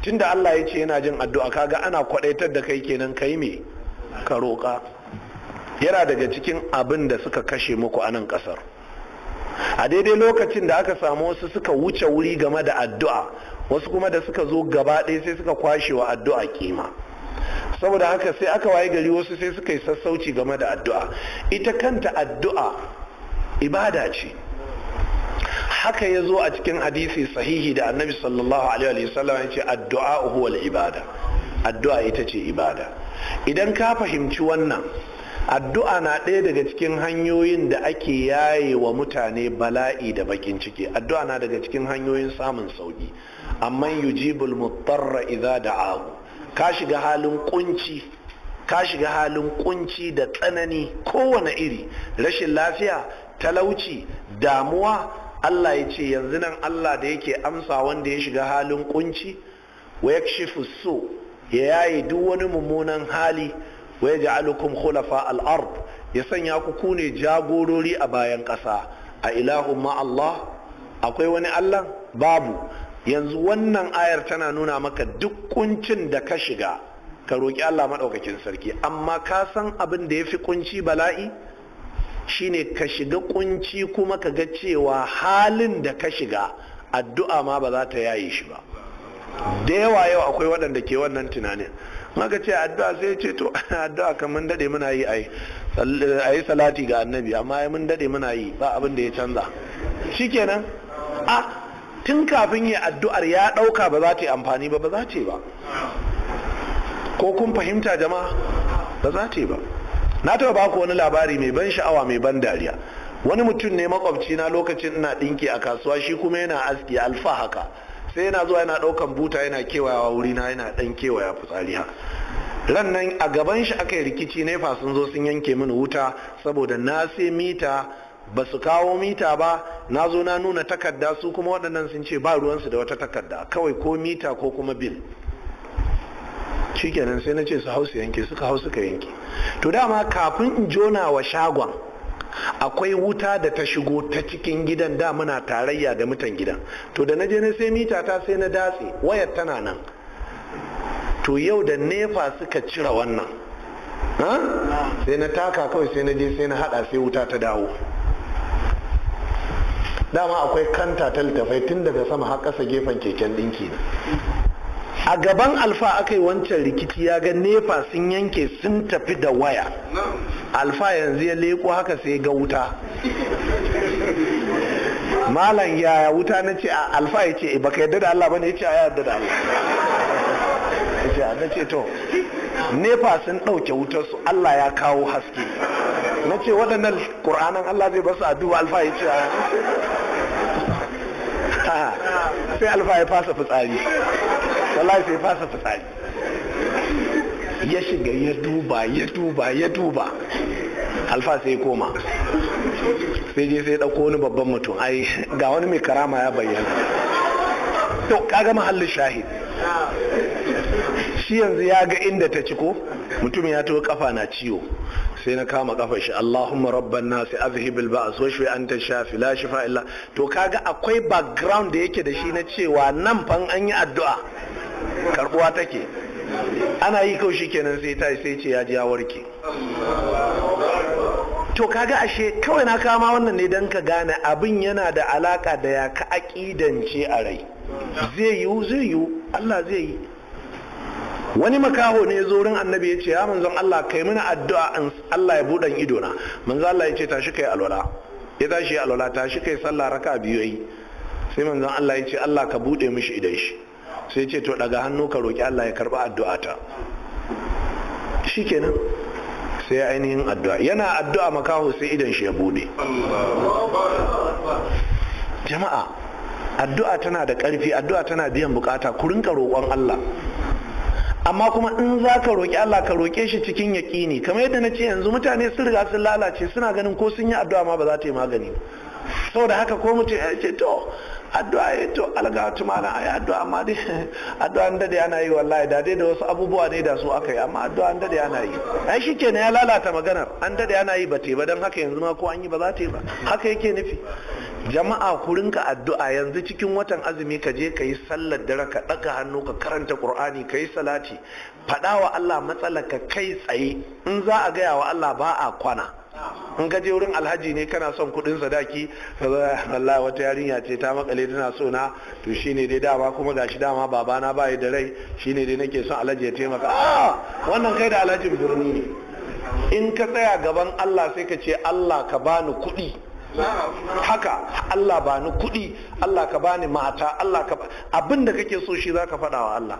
Tunda Allah ya ce yana jin addu'a, kaga ana kwadaitar da kai kenan kai me? Ka roƙa. Yana daga cikin abin da suka kashe muku a nan ƙasar. A daidai lokacin da aka samu wasu suka wuce wuri game da addu'a, wasu kuma da suka zo gaba ɗaya sai suka kwashe wa addu'a kima. Saboda haka sai aka waye gari wasu sai suka yi sassauci game da addu'a. Ita kanta addu'a ibada ce. Haka ya zo a cikin hadisi sahihi da Annabi sallallahu alaihi wasallam ya ce addu'a huwa ibada, addu'a ita ce ibada. Idan ka fahimci wannan, addu'a na ɗaya daga cikin hanyoyin da ake yaye wa mutane bala'i da bakin ciki. Addu'a na daga cikin hanyoyin samun sauki. Amma yujibul muttarra idza da'ahu. Ka shiga halin kunci, ka shiga halin kunci da tsanani kowane iri, rashin lafiya, talauci, damuwa. Allah ya ce yanzu nan Allah da yake amsa wanda ya shiga halin kunci, wa yakshifu su, ya yaye duk wani mummunan hali, wa yaj'alukum khulafa al-ard, ya sanya ku kune jagorori a bayan ƙasa. A ilahun ma Allah? Akwai wani Allah? Babu. Yanzu wannan ayar tana nuna maka duk kuncin da ka shiga, ka roƙi Allah maɗaukakin sarki. Amma ka san abin da ya fi kunci bala'i shine ka shiga kunci kuma ka ga cewa halin da ka shiga addu'a ma ba za ta yaye shi ba. Da yawa yau akwai waɗanda ke wannan tunanin. Maka ce addu'a, sai ce to, addu'a kan mun daɗe muna yi, ai ayi salati ga Annabi, amma ai mun daɗe muna yi, ba abin da ya canza. Shikenan, a tun kafin yi addu'ar ya ɗauka ba za ta yi amfani ba, ba za ta yi ba. Ko kun fahimta, jama'a? Ba za ta yi ba. Na taɓa ba ku wani labari mai ban sha'awa, mai ban dariya. Wani mutum ne makwabci na lokacin ina ɗinki a kasuwa, shi kuma yana aski. Alfa haka sai yana zuwa yana ɗaukan buta yana kewayawa wurina, yana ɗan kewaya fitsari. Ha, ran nan a gaban shi aka yi rikici. NEPA sun zo sun yanke mini wuta saboda na sai mita, ba su kawo mita ba. Na zo na nuna takarda, su kuma waɗannan sun ce ba ruwansu da wata takarda, kawai ko mita ko kuma bill. Shikenan, sai na ce su hau su yanke. Suka hau suka yanke. To dama kafin in jona wa shagon akwai wuta da ta shigo ta cikin gidan, da muna tarayya da mutan gidan. To da na je na sai mita ta, sai na datse wayar, tana nan. To yau da NEPA suka cire wannan, sai na taka kawai, sai na je sai na hada, sai wuta ta dawo. Dama akwai kanta ta littafai tun daga sama har ƙasa gefen keken ɗinki na. A gaban Alfa aka yi wancan rikici, ya ga NEPA sun yanke sun tafi da waya. Alfa yanzu ya leko haka sai ga wuta. "Malam, yaya wuta?" Na ce a Alfa ya ce, "Baka yadda da Allah bane?" Ya ce, "A yarda da Allah." Ya ce, na ce, "To NEPA sun ɗauke wutarsu, Allah ya kawo haske." Na ce, "Waɗannan ƙur'anan Allah zai basu addu'a?" Alfa ya ce, sai Alfa ya fasa fitsari. Wallahi sai fasa fitsari. Ya shiga ya duba, ya duba, ya duba. Alfa sai koma, sai je sai ɗauko wani babban mutum, ai ga wani mai karama ya bayyana. To kaga mahallin shahid, shi yanzu ya ga inda ta ci ko mutum ya to kafa na ciwo. Sai na kama kafar shi, "Allahumma rabban nasi azhibil ba's washfi anta shafi la shifa illa." To kaga akwai background da yake da shi na cewa nan fan an yi addu'a karbuwa take. Ana yi kawai shikenan, sai ta sai ce ya ji ya warke. To kaga ashe kawai na kama wannan ne don ka gane abin yana da alaka da ya ka aƙidance a rai. Zai yiwu, zai yiwu, Allah zai yi. Wani makaho ne zo wurin Annabi ya ce, "Ya Manzon Allah, kai mana addu'a Allah ya buɗan ido na." Manzon Allah ya ce, "Tashi kai alwala." Ya tashi alwala. "Tashi kai sallah." Raka biyu yi. Sai Manzon Allah ya ce, "Allah ka buɗe mishi idon shi." Sai ya ce, "To daga hannu ka roki Allah ya karba addu'a ta." Shikenan, sai ainihin addu'a. Yana addu'a, makaho sai idon shi ya bude. Jama'a, addu'a tana da ƙarfi, addu'a tana biyan bukata. Ku rinka roƙon Allah. Amma kuma in za ka roƙi Allah, ka roƙe shi cikin yaƙini. Kamar yadda na ce, yanzu mutane sun riga sun lalace, suna ganin ko sun yi addu'a ma ba za ta yi magani. Saboda haka ko mutum ya ce, "To addu'a ya to alga malam, ai addu'a, amma dai addu'a an dade ana yi, wallahi da dai da wasu abubuwa ne da su aka yi, amma addu'a an dade ana yi." Ai shikenan, ya lalata maganar. An dade ana yi ba ta yi ba, don haka yanzu ma ko an yi ba za ta yi ba. Haka yake nufi. Jama'a, ku rinka addu'a. Yanzu cikin watan azumi, ka je ka yi sallar dare, ka ɗaga hannu, ka karanta Qur'ani, ka yi salati, faɗa wa Allah matsalar ka kai tsaye. In za a gaya wa Allah, ba a kwana. In ka je wurin alhaji ne kana son kuɗin sadaki, wallahi wata yarinya ce ta makale tana so na, to shine dai dama kuma gashi dama babana bai da rai, shine dai nake son alhaji ya taimaka. Ah, wannan kai da alhajin birni ne. In ka tsaya gaban Allah, sai ka ce, "Allah, ka bani kuɗi." Haka, "Allah, bani kuɗi, Allah, ka bani mata, Allah ka," abin da kake so shi zaka faɗa wa Allah.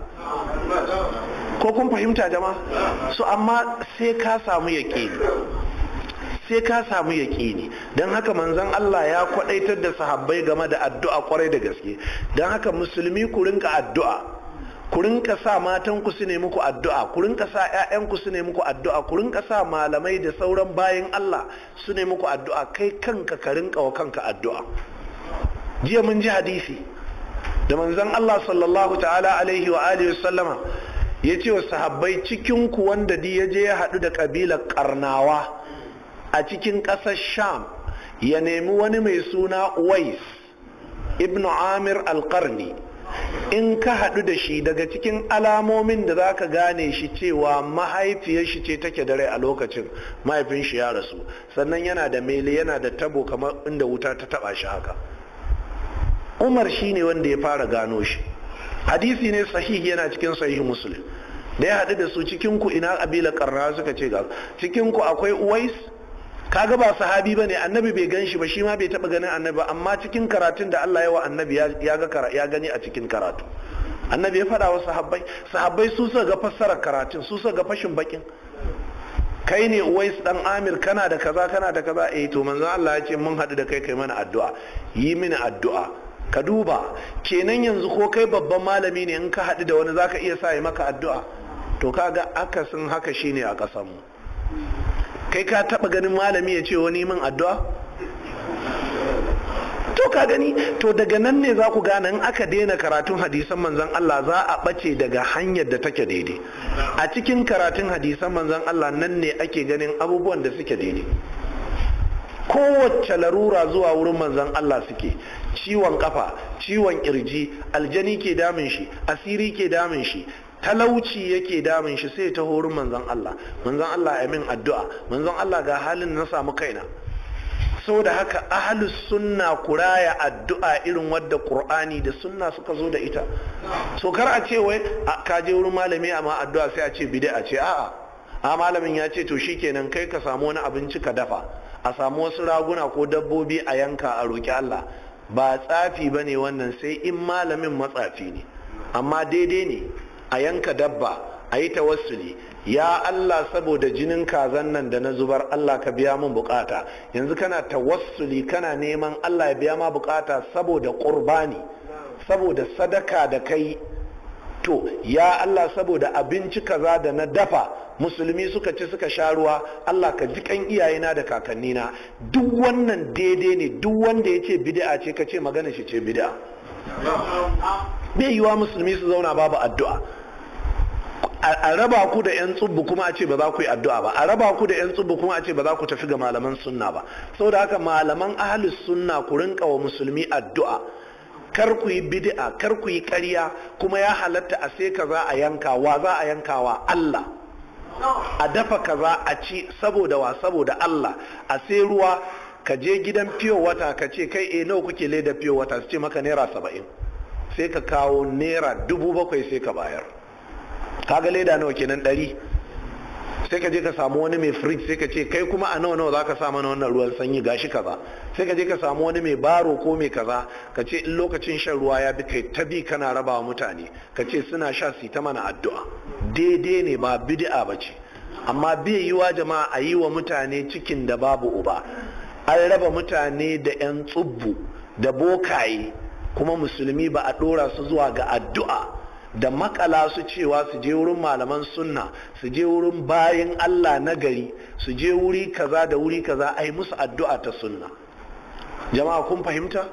Ko kun fahimta, jama'a? So amma sai ka samu yaƙini, sai ka samu yaƙini. Don haka manzon Allah ya kwaɗaitar da sahabbai game da addu'a kwarai da gaske. Don haka musulmi, ku rinka addu'a, ku rinka sa matan ku su ne muku addu'a, ku rinka sa ƴaƴan ku su ne muku addu'a, ku rinka sa malamai da sauran bayin Allah su ne muku addu'a. Kai kanka ka rinka wa kanka addu'a. Jiya mun ji hadisi da manzon Allah sallallahu ta'ala alaihi wa alihi sallama ya ce wa sahabbai, cikin ku wanda di ya je ya haɗu da ƙabilar Karnawa a cikin ƙasar Sham, ya nemi wani mai suna Uwais ibn Amir al-Qarni. In ka haɗu da shi, daga cikin alamomin da za ka gane shi cewa mahaifiyar shi ce take da rai a lokacin, mahaifin shi ya rasu, sannan yana da mele, yana da tabo kamar inda wuta ta taba shi haka. Umar shi ne wanda ya fara gano shi. Hadisi ne sahihi, yana cikin Sahih Muslim. Da ya haɗu da su, "Cikin ku ina ƙabila Karna?" Suka ce, "Ga." "Cikin ku akwai Uwais?" Kaga ba sahabi bane, annabi bai gan shi ba, shi ma bai taba ganin annabi ba, amma cikin karatun da Allah ya wa annabi, ya ga, ya gani a cikin karatu. Annabi ya faɗa wa sahabbai, sahabbai su suka ga fassarar karatun, su suka ga fashin bakin. "Kai ne Uwais dan Amir? Kana da kaza, kana da kaza. Eh, to manzon Allah ya ce mun haɗu da kai, kai mana addu'a, yi mini addu'a." Ka duba kenan, yanzu ko kai babban malami ne, in ka haɗu da wani zaka iya sa yi maka addu'a. To kaga akasin haka shine a ƙasar mu. Kai ka taba ganin malami ya ce wani min addu'a? To ka gani, to daga nan ne za ku gane in aka daina karatun hadisan manzon Allah, za a ɓace daga hanyar da take daidai. A cikin karatun hadisan manzon Allah nan ne ake ganin abubuwan da suke daidai. Kowace larura zuwa wurin manzon Allah suke: ciwon kafa, ciwon kirji, aljani ke damun shi, asiri ke damun shi, talauci yake damun shi, sai ta wurin manzon Allah. "Manzon Allah, ya min addu'a. Manzon Allah, ga halin na samu kaina." Saboda haka ahlus sunna, ku raya addu'a irin wadda Qur'ani da sunna suka zo da ita. So kar a ce wai ka je wurin malami amma addu'a, sai a ce bid'a ce. A'a, a malamin ya ce to shikenan, kai ka samu wani abinci ka dafa, a samu wasu raguna ko dabbobi a yanka, a roki Allah. Ba tsafi bane wannan, sai in malamin matsafi ne. Amma daidai ne a yanka dabba, a yi tawassuli: "Ya Allah, saboda jinin kazan nan da na zubar, Allah ka biya min bukata." Yanzu kana tawassuli, kana neman Allah ya biya ma bukata saboda qurbani, saboda sadaka da kai. To ya Allah, saboda abinci kaza da na dafa, musulmi suka ci suka sha ruwa, Allah ka ji kan iyayena da kakannina. Duk wannan daidai ne. Duk wanda ya ce bid'a ce, ka ce magana shi ce bid'a. Bai yiwa musulmi su zauna babu addu'a. A raba ku da 'yan tsubbu kuma a ce ba za ku yi addu'a ba. A raba ku da 'yan tsubbu kuma a ce ba za ku tafi ga malaman sunna ba. Saboda haka malaman ahlus sunna, ku rinka wa musulmi addu'a. Kar ku yi bid'a, kar ku yi ƙarya. Kuma ya halatta a sai kaza a yanka. Wa za a yankawa? Allah. A dafa kaza a ci, saboda wa? Saboda Allah. A sai ruwa, ka je gidan pure water, ka ce, "Kai, eh, nawa kuke leda pure water?" Su ce maka naira 70. Sai ka kawo naira 7,000, sai ka bayar. Kaga leda nawa kenan? 100. Sai ka je ka samu wani mai fridge, sai ka ce, "Kai kuma a nawa nawa za ka sa mana wannan ruwan sanyi?" Gashi kaza. Sai ka je ka samu wani mai baro ko mai kaza, ka ce in lokacin shan ruwa ya bi, kai ta bi kana rabawa mutane, ka ce suna sha su ta mana addu'a. Daidai ne, ba bid'a ba ce. Amma bai yi wa jama'a a yi wa mutane cikin da babu uba. An raba mutane da 'yan tsubbu da bokaye, kuma musulmi ba a ɗora su zuwa ga addu'a da makala su cewa su je wurin malaman sunna, su je wurin bayin Allah na gari, su je wuri kaza da wuri kaza, ai musu addu'a ta sunna. Jama'a, kun fahimta?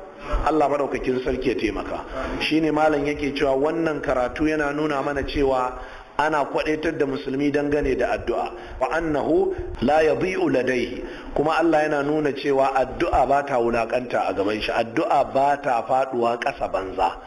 Allah madaukakin sarki ya taimaka. Shine malam yake cewa wannan karatu yana nuna mana cewa Ana kwadaitar da musulmi dangane da addu'a. Wa annahu la yadhi'u ladaihi, kuma Allah yana nuna cewa addu'a ba ta wulakanta a gaban shi, addu'a ba ta faduwa ƙasa banza.